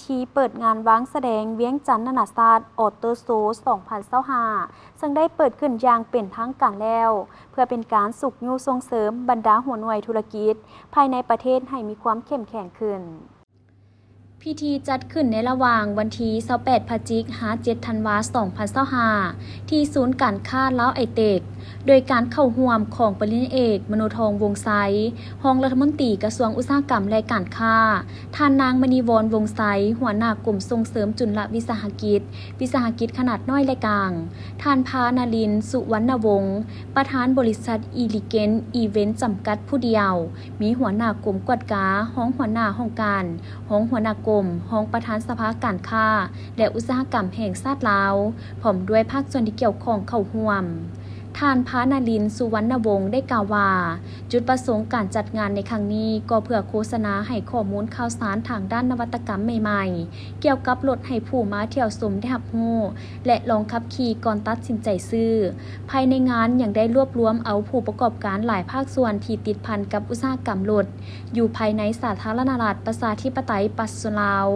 ທີ່ເປີດງານວາງສະແດງວຽງຈັນນານາຊາດ Auto Show ສອງພັນຊາວຫ້າ ເຊິ່ງໄດ້ເປີດຂຶ້ນຢ່າງເປັນທາງການແລ້ວ ເພື່ອເປັນການຊຸກຍູ້ສົ່ງເສີມບັນດາຫົວໜ່ວຍທຸລະກິດພາຍໃນປະເທດໃຫ້ມີຄວາມເຂັ້ມແຂງຂຶ້ນ. ພິທີຈັດຂຶ້ນໃນລະຫວ່າງວັນທີຊາວແປດພະຈິກ ຫາ ເຈັດທັນວາ ສອງພັນຊາວຫ້າ ທີ່ສູນການຄ້າລາວໄອເຕັກ ໂດຍການເຂົ້າຮ່ວມຂອງປະລິນຍາເອກ ມະໂນທອງ ວົງໄຊ ຮອງລັດຖະມົນຕີກະຊວງອຸດສາຫະກຳ ແລະ ການຄ້າ, ທ່ານນາງ ມະນີວອນ ວົງໄຊ ຫົວໜ້າກົມສົ່ງເສີມຈຸນລະວິສາຫະກິດ, ວິສາຫະກິດຂະໜາດນ້ອຍ ແລະ ກາງ, ທ່ານ ພານາລິນ ສຸວັນນະວົງ ປະທານບໍລິສັດ ອີລິເກັນ ອີເວັນ ຈຳກັດຜູ້ດຽວ, ມີຫົວໜ້າກົມກວດກາ, ຮອງຫົວໜ້າຫ້ອງການ, ຮອງຫົວໜ້າກົມ, ຮອງປະທານສະພາການຄ້າ ແລະ ອຸດສາຫະກຳແຫ່ງຊາດລາວ, ພ້ອມດ້ວຍພາກສ່ວນທີ່ກ່ຽວຂ້ອງເຂົ້າຮ່ວມ. ທ່ານ ພານາລິນ ສຸວັນນະວົງ ໄດ້ກ່າວວ່າ, ຈຸດປະສົງການຈັດງານໃນຄັ້ງນີ້ ກໍເພື່ອໂຄສະນາໃຫ້ຂໍ້ມູນຂ່າວສານທາງດ້ານນະວັດຕະກຳໃໝ່ໆ ກ່ຽວກັບລົດໃຫ້ຜູ້ມາທ່ຽວຊົມໄດ້ຮັບຮູ້ ແລະ ລອງຂັບຂີ່ກ່ອນຕັດສິນໃຈຊື້. ພາຍໃນງານຍັງໄດ້ລວບລວມເອົາຜູ້ປະກອບການຫຼາຍພາກສ່ວນທີ່ຕິດພັນກັບອຸດສາຫະກຳລົດ ຢູ່ພາຍໃນສາທາລະນະລັດ ປະຊາທິປະໄຕ ປະຊາຊົນລາວ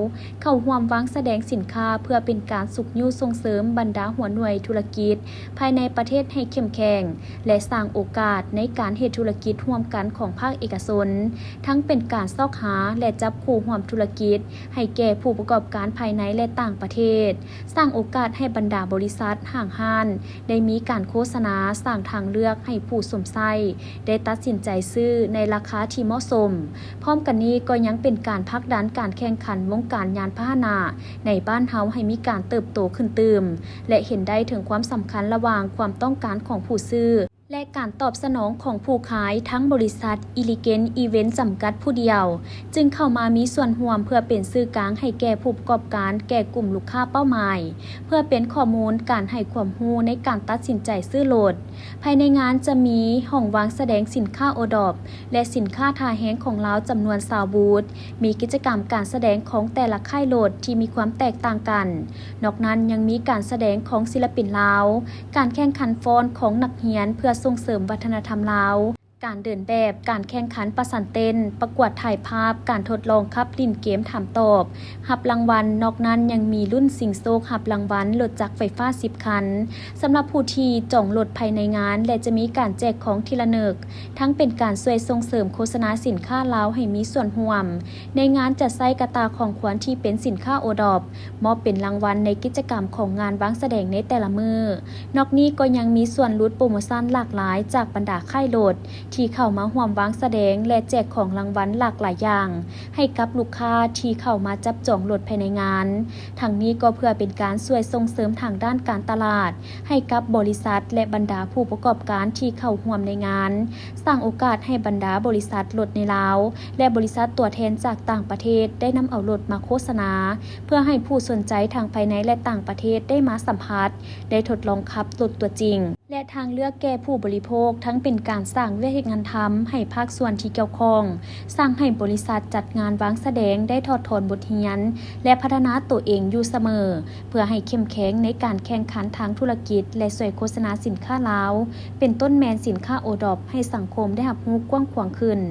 ເຂົ້າຮ່ວມວາງສະແດງສິນຄ້າ ເພື່ອເປັນການຊຸກຍູ້ສົ່ງເສີມບັນດາຫົວໜ່ວຍທຸລະກິດພາຍໃນປະເທດໃຫ້ເຂັ້ມແຂງ ແລະ ສ້າງໂອກາດໃນການເຮັດທຸລະກິດຮ່ວມກັນຂອງພາກເອກະຊົນ, ທັງເປັນການຊອກຫາ ແລະ ຈັບຄູ່ຮ່ວມທຸລະກິດໃຫ້ແກ່ຜູ້ປະກອບການພາຍໃນ ແລະ ຕ່າງປະເທດ, ສ້າງໂອກາດໃຫ້ບັນດາບໍລິສັດ, ຫ້າງຮ້ານ ໄດ້ມີການໂຄສະນາ, ສ້າງທາງເລືອກໃຫ້ຜູ້ຊົມໃຊ້ ໄດ້ຕັດສິນໃຈຊື້ໃນລາຄາທີ່ເໝາະສົມ. ພ້ອມກັນນີ້ກໍຍັງເປັນການຜັກດັນການແຂ່ງຂັນວົງການຍານພາຫະນະໃນບ້ານເຮົາໃຫ້ມີການເຕີບໂຕຂຶ້ນຕື່ມ ແລະ ເຫັນໄດ້ເຖິງຄວາມສຳຄັນລະຫວ່າງຄວາມຕ້ອງການຂອງຜູ້ຊື້ ແລະ ການຕອບສະໜອງຂອງຜູ້ຂາຍ. ທັງບໍລິສັດ ອີລິເກັນ ອີເວັນ ຈຳກັດຜູ້ດຽວ ຈຶ່ງເຂົ້າມາມີສ່ວນຮ່ວມເພື່ອເປັນສື່ກາງໃຫ້ແກ່ຜູ້ປະກອບການ, ແກ່ກຸ່ມລູກຄ້າເປົ້າໝາຍ, ເພື່ອເປັນຂໍ້ມູນການໃຫ້ຄວາມຮູ້ໃນການຕັດສິນໃຈຊື້ລົດ. ພາຍໃນງານຈະມີຫ້ອງວາງສະແດງສິນຄ້າໂອດອບ ແລະ ສິນຄ້າທ່າແຮງຂອງລາວຈຳນວນຊາວບູດ, ມີກິດຈະກຳການສະແດງຂອງແຕ່ລະຄ້າຍລົດທີ່ມີຄວາມແຕກຕ່າງກັນ. ນອກນັ້ນຍັງມີການສະແດງຂອງສິລະປິນລາວ, ການແຂ່ງຂັນຟ້ອນຂອງນັກຮຽນເພື່ອສົ່ງເສີມວັດທະນະທຳລາວ, ການເດີນແບບ, ການແຂ່ງຂັນປະຊັນເຕັ້ນ, ປະກວດຖ່າຍພາບ, ການທົດລອງຂັບຫຼິ້ນເກມຖາມຕອບ, ຮັບລາງວັນ. ນອກນັ້ນຍັງມີລຸ້ນຊິງໂຊກຮັບລາງວັນລົດຈັກໄຟຟ້າສິບຄັນ ສຳລັບຜູ້ທີ່ຈອງລົດພາຍໃນງານ ແລະ ຈະມີການແຈກຂອງທີ່ລະນຶກ, ທັງເປັນການຊ່ວຍສົ່ງເສີມໂຄສະນາສິນຄ້າລາວໃຫ້ມີສ່ວນຮ່ວມ. ໃນງານຈະໃຊ້ກະຕ່າຂອງຂວັນທີ່ເປັນສິນຄ້າໂອດອບ ມອບເປັນລາງວັນໃນກິດຈະກຳຂອງງານວາງສະແດງໃນແຕ່ລະມື້. ນອກນີ້ກໍຍັງມີສ່ວນຫຼຸດໂປຣໂມຊັນຫຼາກຫຼາຍຈາກບັນດາຄ້າຍລົດ ທີ່ເຂົ້າມາຮ່ວມວາງສະແດງ ແລະ ແຈກຂອງລາງວັນຫຼາກຫຼາຍຢ່າງໃຫ້ກັບລູກຄ້າທີ່ເຂົ້າມາຈັບຈອງລົດພາຍໃນງານ. ທັງນີ້ກໍເພື່ອເປັນການຊ່ວຍສົ່ງເສີມທາງດ້ານການຕະຫຼາດໃຫ້ກັບບໍລິສັດ ແລະ ບັນດາຜູ້ປະກອບການທີ່ເຂົ້າຮ່ວມໃນງານ, ສ້າງໂອກາດໃຫ້ບັນດາບໍລິສັດລົດໃນລາວ ແລະ ບໍລິສັດຕົວແທນຈາກຕ່າງປະເທດໄດ້ນຳເອົາລົດມາໂຄສະນາ ເພື່ອໃຫ້ຜູ້ສົນໃຈທັງພາຍໃນ ແລະ ຕ່າງປະເທດໄດ້ມາສຳຜັດ, ໄດ້ທົດລອງຂັບລົດຕົວຈິງ ແລະ ທາງເລືອກແກ່ຜູ້ບໍລິໂພກ, ທັງເປັນການສ້າງວຽກເຮັດງານທຳໃຫ້ພາກສ່ວນທີ່ກ່ຽວຂ້ອງ, ສ້າງໃຫ້ບໍລິສັດຈັດງານວາງສະແດງໄດ້ຖອດຖອນບົດຮຽນ ແລະ ພັດທະນາຕົວເອງຢູ່ສະເໝີ ເພື່ອໃຫ້ເຂັ້ມແຂງໃນການແຂ່ງຂັນທາງທຸລະກິດ ແລະ ຊ່ວຍໂຄສະນາສິນຄ້າລາວ, ເປັນຕົ້ນແມ່ນສິນຄ້າໂອດອບ ໃຫ້ສັງຄົມໄດ້ຮັບຮູ້ກວ້າງຂວາງຂຶ້ນ.